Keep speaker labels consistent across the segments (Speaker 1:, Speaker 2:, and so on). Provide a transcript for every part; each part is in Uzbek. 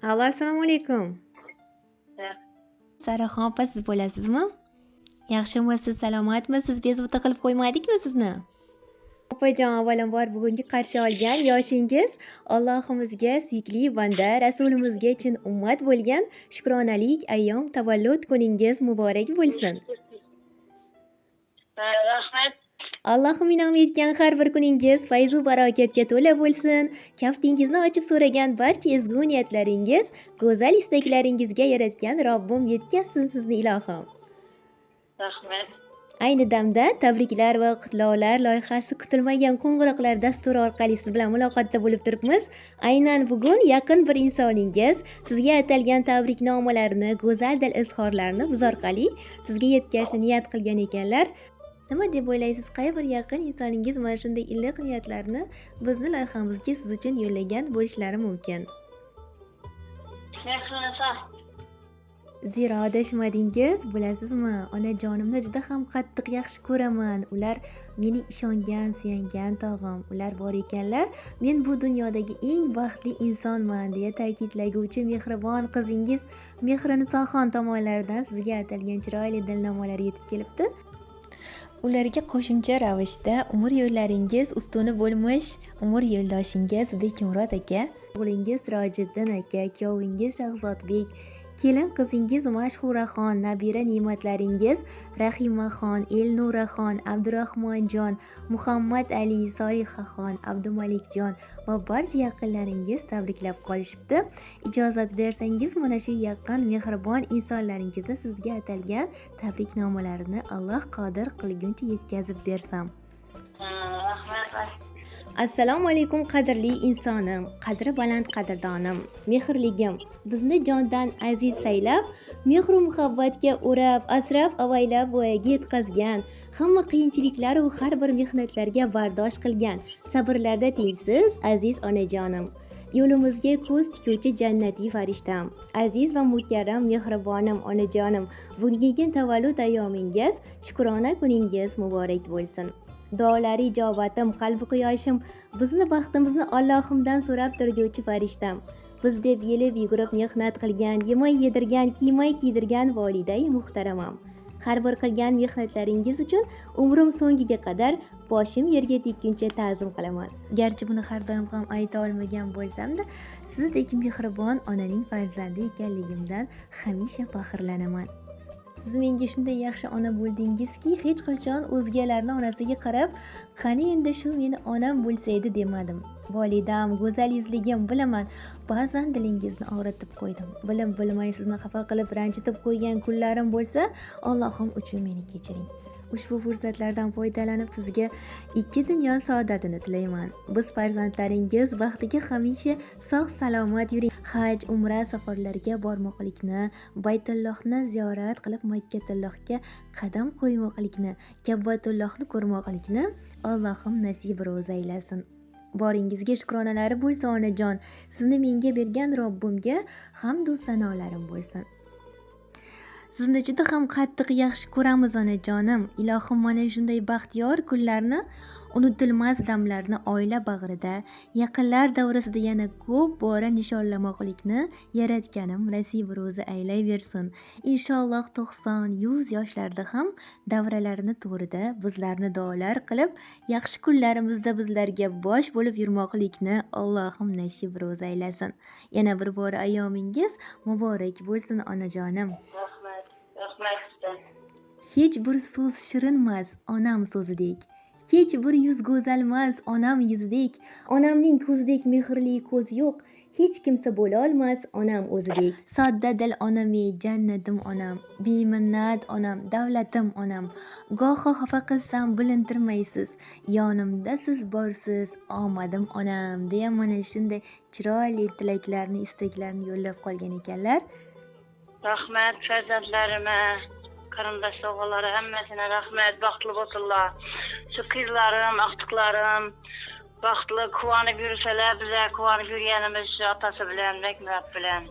Speaker 1: Alo, assalomu alaykum. Saraxon opa, siz bo'lasizmi? Yaxshimisiz, salomatmisiz? Bezovta qilib qo'ymadikmi sizni? Opajon, avvalambor bugungi qarshi olgan yoshingiz Allohimizga suyukli banda, Rasulimizga chin ummat bo'lgan shukronalik ayyom tavallud kuningiz muborak bo'lsin.
Speaker 2: Rahmat.
Speaker 1: Allohim in'om etgan har bir kuningiz fayzu barokatga to'la bo'lsin. Kaftingizni ochib so'ragan barcha ezgu niyatlaringiz, go'zal istaklaringizga yaratgan Robbim yetkazsin sizni, ilohim.
Speaker 2: Rahmat.
Speaker 1: Ayni damda tabriklar va qutlovlar loyihasi "Kutilmagan qo'ng'iroqlar" dasturi orqali siz bilan muloqotda bo'lib turibmiz. Aynan bugun yaqin bir insoningiz sizga atalgan tabriknomalarni, go'zal dil izhorlarini biz orqali sizga yetkazishni niyat qilgan ekanlar. Nima deb o'ylaysiz, qay bir yaqin insoningiz mana shunday iliq niyatlarni bizni loyihamizga siz uchun yo'llagan bo'lishlari mumkin?
Speaker 2: Mehriniso.
Speaker 1: Zero adashmadingiz, bilasizmi, onajonimni juda ham qattiq yaxshi ko'raman. Ular meni ishongan, suyangan tog'im. Ular bor ekanlar, men bu dunyodagi eng baxtli insonman, deya ta'kidlaguvchi mehribon qizingiz Mehrinisoxon tomonlaridan sizga atalgan chiroyli dilnamolar yetib kelibdi. Ularga qo'shimcha ravishda umr yo'llaringiz ustuni bo'lmish umr yo'ldoshingiz Bekmurod aka, o'g'lingiz Sirojiddin aka, kuyovingiz Shahzodbek, kelin qizingiz Mashhuraxon, nabira ne'matlaringiz Rahimaxon, Elnuraxon, Abdurahmonjon, Muhammad Ali, Solihaxon, Abdumalikjon va barcha yaqinlaringiz tabriklab qolishibdi. Ijozat bersangiz, mana shu yaqin mehribon insonlaringizni sizga atalgan tabriknomalarini Alloh qodir qilguncha yetkazib bersam.
Speaker 2: Rahmat.
Speaker 1: Assalomu alaykum, qadrli insonim, qadri baland qadrdonim, mehrligim, bizni jondan aziz saylab, mehru muhabbatga o'rab, asrab avaylab voyaga yetkazgan, hamma qiyinchiliklar u har bir mehnatlarga bardosh qilgan, sabrlarda tengsiz aziz onajonim, yo'limizga ko'z tikuvchi jannatiy farishtam, aziz va mukarram mehribonim onajonim, bugungi tavallud ayyomingiz, shukrona kuningiz muborak bo'lsin. Duolari ijobatim, qalbi quyoshim, bizni baxtimizni Allohimdan so'rab turguvchi farishtam, biz deb yelib yugurib mehnat qilgan, yemay yedirgan, kiymay kiydirgan volidai muhtaramam, har bir qilgan mehnatlaringiz uchun umrim so'ngiga qadar boshim yerga tekkuncha ta'zim qilaman. Garchi buni har doim ham ayta olmagan bo'lsamda, sizdek mehribon onaning farzandi ekanligimdan hamisha faxrlanaman. Siz menga shunday yaxshi ona bo'ldingizki, hech qachon o'zgalarni onasiga qarab, qani endi shu meni onam bo'lsa edi demadim. Volidam, go'zal yuzligim, bilaman, ba'zan dilingizni og'ritib qo'ydim. Bilib bilmay sizni xafa qilib ranjitib qo'ygan kunlarim bo'lsa, Allohim uchun meni kechiring. Ushbu fursatlardan foydalanib sizga ikki dunyo saodatini tilayman. Biz farzandlaringiz baxtiga hamisha sog' salomat yuring. Haj, umra safarlariga bormoqlikni, Baytullohni ziyorat qilib Makkatullohga qadam qo'ymoqlikni, Kabbatullohni ko'rmoqlikni Allohim nasib ro'za aylasin. Boringizga shukronalari bo'lsin onajon. Sizni menga bergan Robbimga hamd u sanolarim bo'lsin. Sizni juda ham qattiq yaxshi ko'ramiz onajonim. Ilohim mana shunday baxtiyor kunlarni, unutilmas damlarni oila bag'rida, yaqinlar davrasida yana ko'p bora nishonlamoqlikni yaratganim nasib ro'za aylayversin. Inshaalloh 90, 100 yoshlarda ham davralarini to'g'rida bizlarni duolar qilib, yaxshi kunlarimizda bizlarga bosh bo'lib yurmoqlikni Allohim nasib ro'za aylasin. Yana bir bora ayyomingiz muborak bo'lsin onajonim.
Speaker 2: Rahmat. Rahmat sizga.
Speaker 1: Hech bir so'z shirinmas onam so'zidek. Hech bir yuz go'zalmas onam yuzidek. Onamning ko'zidek mehrli ko'z yo'q. Hech kimsa bo'la olmas onam o'zidek. Sodda dil onam ey, jannatim onam, beminnat onam, davlatim onam. Goho xafa qilsam bilintirmaysiz, yonimda siz borsiz, omadim onam, deya mana shunday chiroyli tilaklarni, istaklarni yo'llab qolgan ekanlar.
Speaker 2: Rahmat farzandlarime, qarindosh o'g'illari hammasine rahmat, baxtli bo'lsinlar. Shu qizlarim, aqtiqlarim baxtli quvonib yursalar, biza quvonib yurganimiz shu otasi bilan, Bekmurod bilan.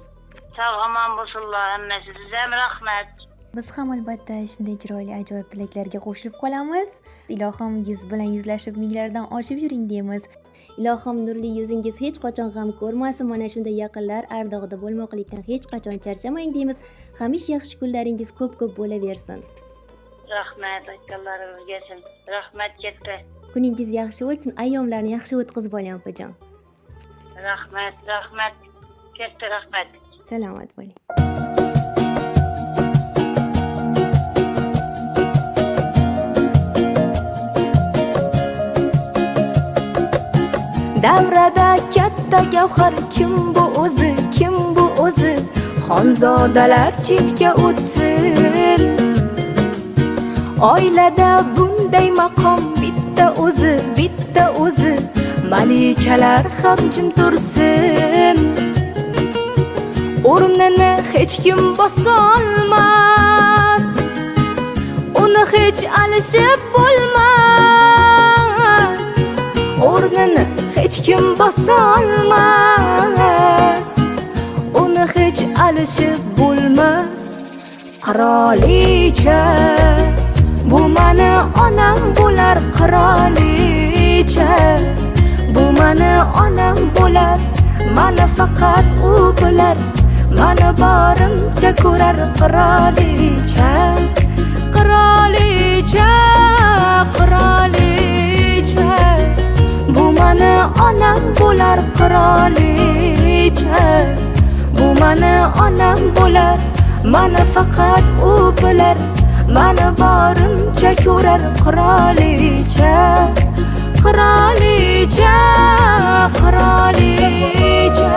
Speaker 2: Sog' omon bo'lsinlar hammasi. Siz ham rahmat.
Speaker 1: Biz ham albatta shunday chiroyli ajoyib tilaklarga qo'shilib qolamiz. Ilohim yuz bilan yuzlashib minglardan oshib yuring deymiz. Ilohim nurli yuzingiz hech qachon g'am ko'rmasin. Mana shunday yaqinlar ardog'ida bo'lmoqlikdan hech qachon charchamang deymiz. Hamisha yaxshi kunlaringiz ko'p-ko'p bo'laversin.
Speaker 2: Rahmat aytganlaringizga. Rahmat katta.
Speaker 1: Kuningiz yaxshi o'tsin, ayyomlarni yaxshi o'tkazib oling opajon.
Speaker 2: Rahmat, rahmat. Katta rahmat.
Speaker 1: Salomat bo'ling.
Speaker 3: Davrada katta gavhar kim bu o'zi, kim bu o'zi? Xonzodalar chetga o'tsin. Oilada bunday maqom bitta o'zi, bitta o'zi. Malikalar ham jim tursin. O'rnini hech kim bosolmas, uni hech alishib bo'lmas. O'rnini hech kim bosolmas, uni hech alishib bo'lmas. Qirolicha, bu mani onam bo'lar. Qirolicha, bu mani onam bo'lar. Mani faqat u bilar, mani borimcha ko'rar. Qirolicha, qirolicha, qirolicha, bu mani onam bo'lar. Qirolicha, bu mani onam bo'lar. Mani faqat u bilar, mani borimcha ko'rar. Qirolicha, qirolicha, qirolicha.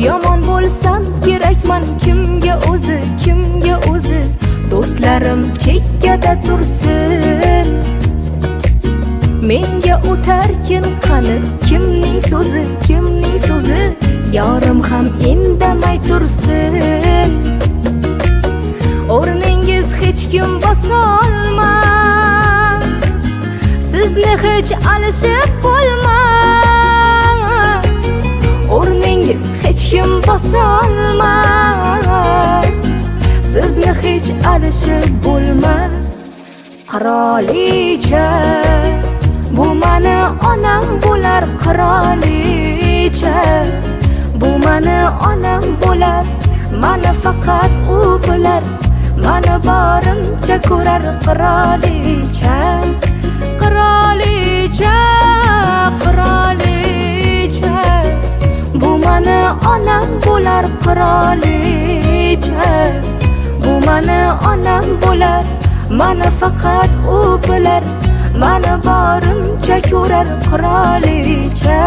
Speaker 3: Yomon bo'lsam kerakman kimga o'zi, kimga o'zi? Do'stlarim chekkada tursin. Menga o'tarkin qani kimning so'zi, kimning so'zi? Yorim ham indamay tursin. O'rningiz hech kim bosolmas, sizni hech alishib bo'lmas. O'rningiz hech kim bosolmas, sizni hech alishib bo'lmas. Qirolicha, bu mani onam bo'lar. Qirolicha, bu mani onam bo'lar. Mani faqat u bilar, mani borimcha ko'rar. Qirolicha, qirolicha, qirolicha, bu mani onam bo'lar. Qirolicha, bu mani onam bo'lar. Mani faqat u bilar, mani borimcha ko'rar. Qirolicha.